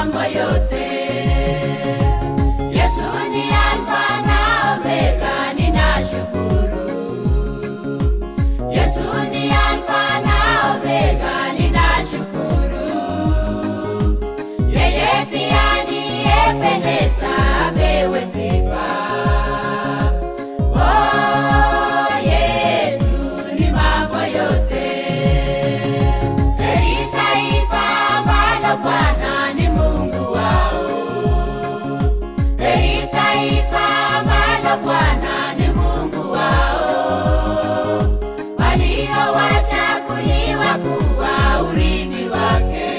mambo yote. Yesu ni Alfa na Omega, ninashukuru. Yesu ni Alfa na Omega, ninashukuru. Yeye pia ni Ebeneza, apewe sifa. Oh, Yesu ni mambo yote. Heri taifa ambalo Bwana ni Mungu wao. Heri taifa ambalo Bwana ni Mungu wao, waliowachaguliwa kuwa urithi wake.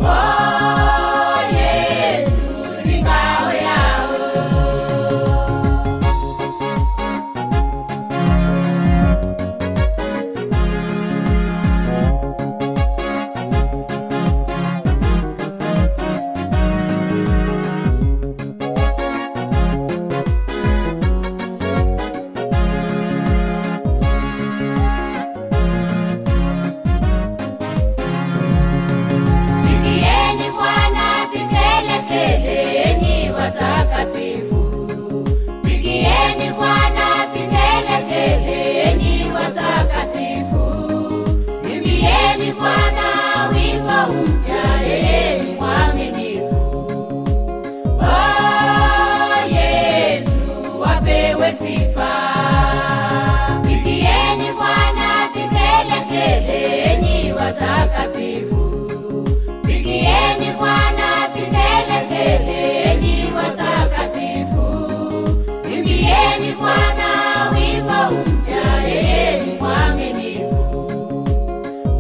Oh, Yesu ni ngao yao. Pigieni Bwana vigelegele, enyi watakatifu. Pigieni Bwana vigelegele, enyi watakatifu. Imbieni Bwana wimbo mpya, yeye ni mwaminifu. Oh, Yesu apewe sifa. Pigieni Bwana vigelegele, enyi watakatifu. Pigieni Bwana vigelegele, enyi watakatifu. Imbieni Bwana wimbo mpya, yeye ni mwaminifu.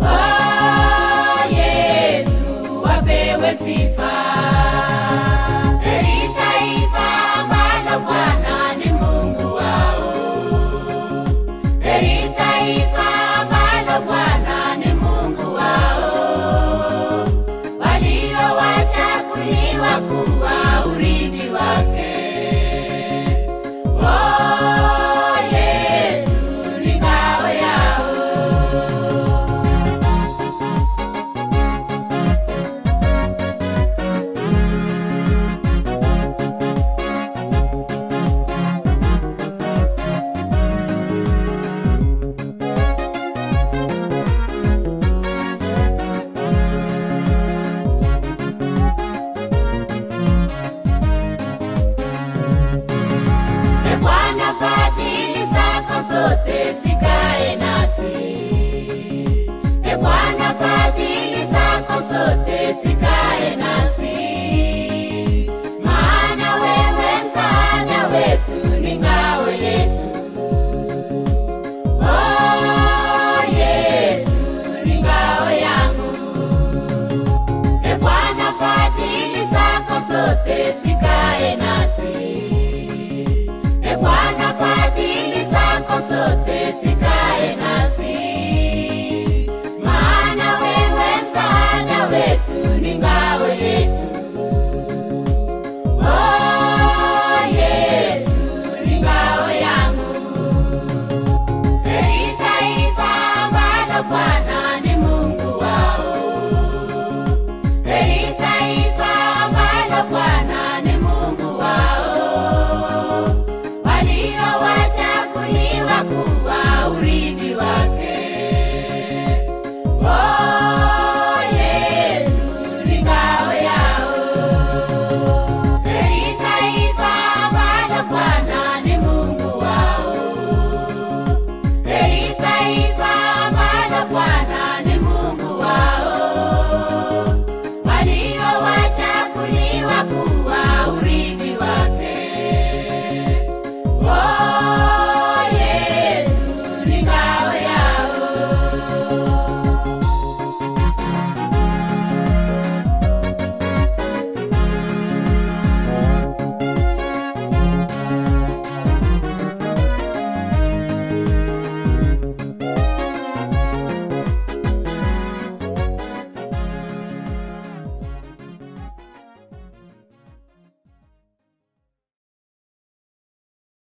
Oh, Yesu apewe sifa. Heri taifa ambalo Bwana ni Mungu wao. Heri taifa ambalo Bwana ni Mungu wao, waliowachaguliwa kuwa urithi wake. Oh, Yesu ni ngao yao. E Bwana, fadhili zako zote zikae nasi. E Bwana, fadhili zako zote zikae nasi. Maana wewe msaada wetu, ni ngao yetu. Oh, Yesu ni ngao yangu. E Bwana, fadhili zako zote zikae nasi. E Bwana, fadhili zako zote zikae nasi. Maana wewe msaada wetu, ni ngao yetu. Oh, Yesu ni ngao yangu. Heri taifa ambalo Bwana ni Mungu wao. Heri taifa ambalo Bwana ni Mungu wao, waliowachaguliwa kuwa urithi wake. Oh, Yesu ni ngao yao. Heri taifa ambalo Bwana ni Mungu wao. Heri taifa ambalo Bwana ni Mungu wao, waliowachaguliwa kuwa urithi wake. Oh, Yesu ni ngao